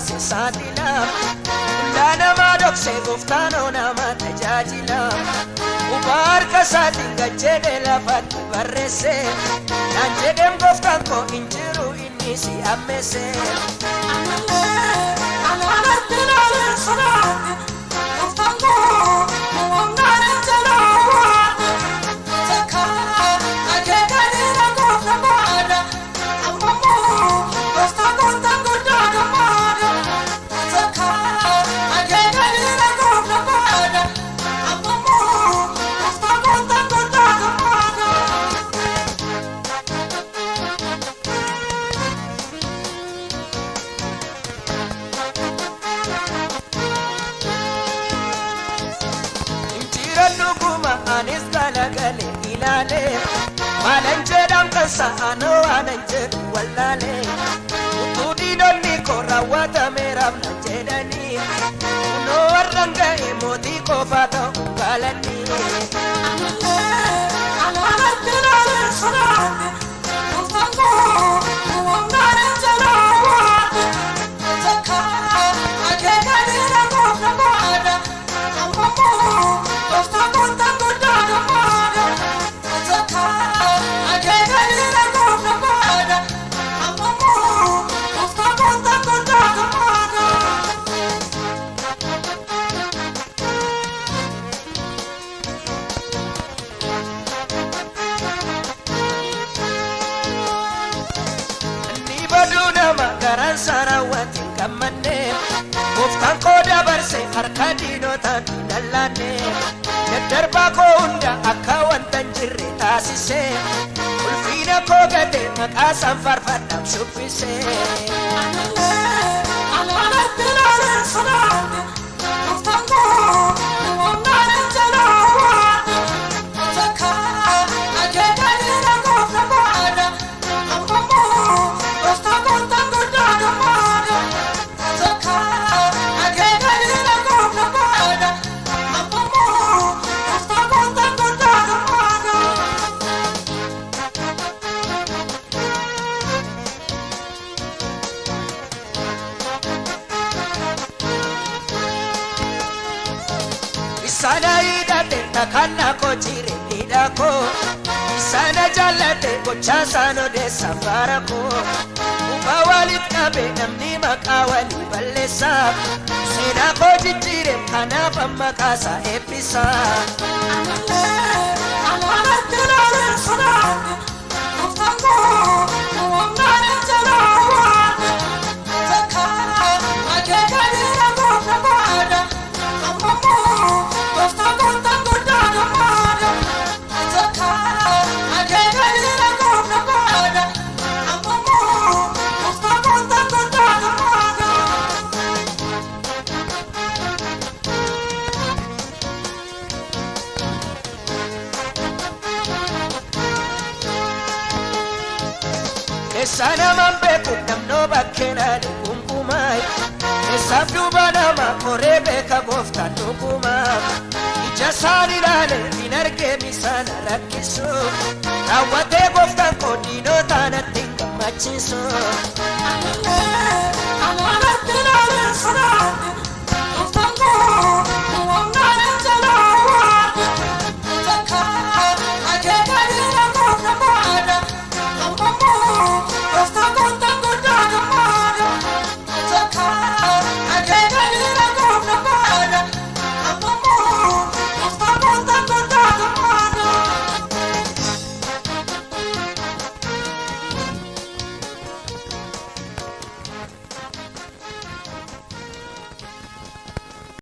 baase saaxila. Qullaa namaa dhoksee gooftaanoo nama tajaajila. Quba harka isaatiin gad jedhee lafatti barreesse. Naan jedheem gooftaan koo hin jiru inni si ammeesse. Anallee anaan ilaalee sodaadhe gooftaan koo mo'annaan jalaa waadhe takka akeekanii na goofna baadha amma immoo gooftaa gooftaan guddaa gammaadha takka akeekanii na goofna baadha amma immoo gooftaa gooftaan guddaa gammaadha. Injiran dhuguma anis galagale ilaale. Maalan jedham kan sa'anoo waanan jedhu wallaale. Utuu diinonni koo raawwatameeraaf nan jedhanii. Kunoo warran ga'e mootii qofaa ta'uu gaalanii. Anallee anaan ilaalee sodaadhe gooftaan koo mo'annaan jalaa waadhe takka akeekanii na goofna baadha amma immoo gooftaa gooftaan guddaa gammaadha takka akeekanii na goofna baadha amma immoo gooftaa gooftaan guddaa gammaadha. Inni baduu nama garaan isaa raawwate hin gammanne. Gooftaan koo dabarse harka diinotaatti lallaanne. Daddarbaa koo hunda akka wanta hin jirre taasise. Ulfina koo gate maqaa isaan faarfadhaaf shubbise. Anallee anaan ilaalee sodaadhe gooftaan koo mo'annaan jalaa waadhe takka akeekanii na goofna baadha amma immoo gooftaa gooftaan guddaa gammaadha takka akeekanii na goofna baadha amma immoo gooftaa gooftaan guddaa gammaadha. Isana hidhate takkanna koo jire hidha koo. Isana jaallate gochaa isaan odeessa faara koo. Quba walit qabe namni maqaa walii balleessa. Seenaa koo jijjiire kanaaf amma kaasaa eebbisa. Anallee anaan ilaalee sodaadhe gooftaan koo mo'annaan jalaa waadhe takka akeekanii na goofna baadha amma immoo gooftaa gooftaan guddaa gammaadha takka akeekanii na goofna baadha amma immoo gooftaa gooftaan guddaa gammaadha. Keessa namaan beeku namnoo bakkeen ani gungumaa. Keessaaf duuba nama koree beeka gooftaan dhugumaa. Ija isaan ilaale hin argee misaana rakkisu. Raawwatee gooftaan koo diinota natti hin gammachiisu. Anallee anaan ilaalee sodaadhe